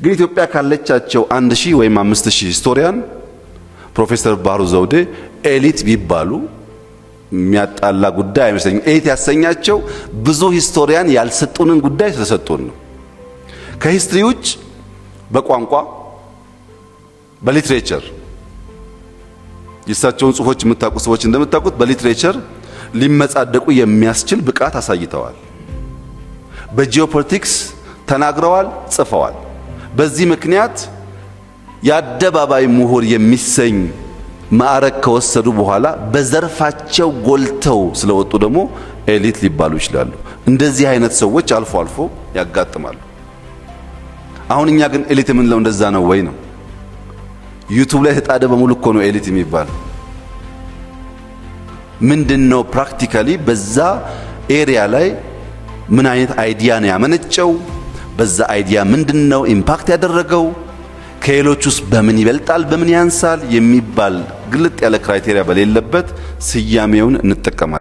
ግን ኢትዮጵያ ካለቻቸው 1000 ወይም 5000 historian ፕሮፌሰር ባህሩ ዘውዴ elite ቢባሉ የሚያጣላ ጉዳይ አይመስለኝም። Elite ያሰኛቸው ብዙ historian ያልሰጡንን ጉዳይ ስለሰጡን ነው። ከ history ውጭ በቋንቋ፣ በ literature፣ የእሳቸውን ጽሁፎች የምታውቁ ሰዎች እንደምታውቁት በ literature ሊመጻደቁ የሚያስችል ብቃት አሳይተዋል። በጂኦፖለቲክስ ተናግረዋል፣ ጽፈዋል። በዚህ ምክንያት የአደባባይ ምሁር የሚሰኝ ማዕረግ ከወሰዱ በኋላ በዘርፋቸው ጎልተው ስለወጡ ደግሞ elite ሊባሉ ይችላሉ። እንደዚህ አይነት ሰዎች አልፎ አልፎ ያጋጥማሉ። አሁን እኛ ግን elite የምንለው እንደዛ ነው ወይ ነው? YouTube ላይ የተጣደ በሙሉ እኮ ነው elite የሚባል። ምንድን ነው practically በዛ area ላይ ምን አይነት idea ነው ያመነጨው? በዛ idea ምንድን ነው impact ያደረገው? ከሌሎች ውስጥ በምን ይበልጣል፣ በምን ያንሳል የሚባል ግልጥ ያለ criteria በሌለበት ስያሜውን እንጠቀማለን።